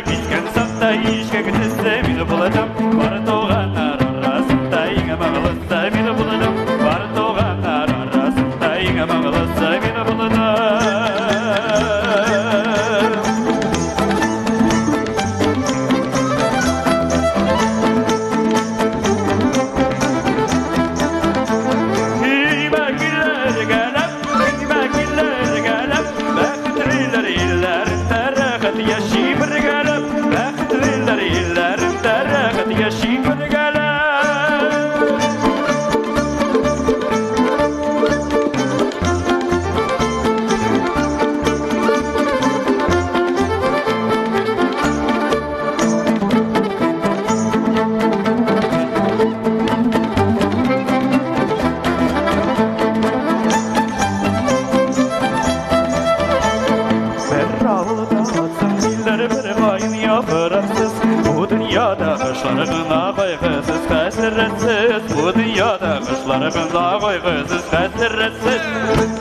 Кискән сапта ишкәк төсе мин булдым. Бар туганнар арасында иң моңлысы мин булдым. Бар туганнар арасында иң моңлысы мин булдым. Кышларына кайгысыз, хәсрәтсез. Bu dünyada kışlarına kaygısız, hasretsiz.